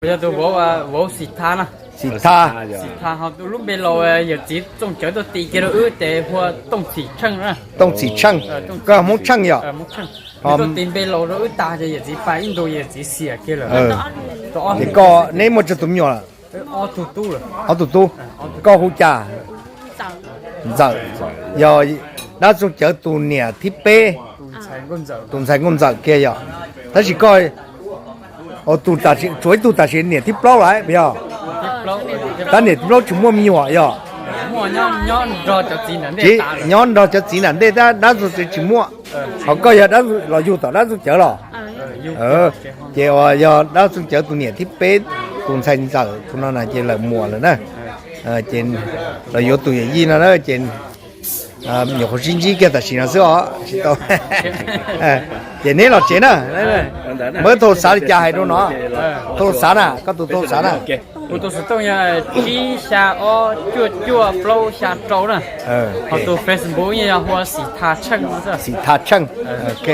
Yog tus vauv, vauv Xim Tha na. Xim Tha. Xim Tha ho tus lub npe laus yawm txiv Txooj Cawv tuaj tis kiag rau wb ces hu ua Tooj Txhim Tsheej na. Tooj Txhim Tsheej. Koj Hmoob Tsheej yom? Tuaj tis npe laus rau wb tag ces yawm txiv pais ib ntus yawm txiv xiam kiag lawm. Ces koj neb muaj tsawg tus me nyuam lawm? Ob tug tub. Koj hu cas? Ntxawm. Yog dab Txooj Cawv tus niam thib peb, tus ntxhais Nkauj Ntxawm kiag yom. Tab sis koj, tus, tshuav ib tug tam sim niam thib plaub lawm puas yog? Tab niam thib plaub tsis muaj me nyuam yog? Tsis, nyob nrog cov txiv nram ntej tab dab Txooj Cawv tsis muaj. Ho koj yog dab los yug tom dab Txooj Cawv los? Ces uas yog dab Txooj Cawv tus niam thib peb, tus ntxhais Ntxawm tus no na ces lawm muam lawm na. Ces los yuav tus yawm yij no na ces nyuam qhuav sib ntsib kiag tam sim no xwb os, tsis tau. Ces neb los tsev na, muab thauj xav li cas hais rau no. Thauj xav na, koj tus thauj xav na. Kuv tus xov tooj yog tsib xya ob cuaj cuaj plaub xya rau na. Ho tus Facebook yog hu ua Xim Tha Tsheej no. Xim Tha Tsheej. Ok.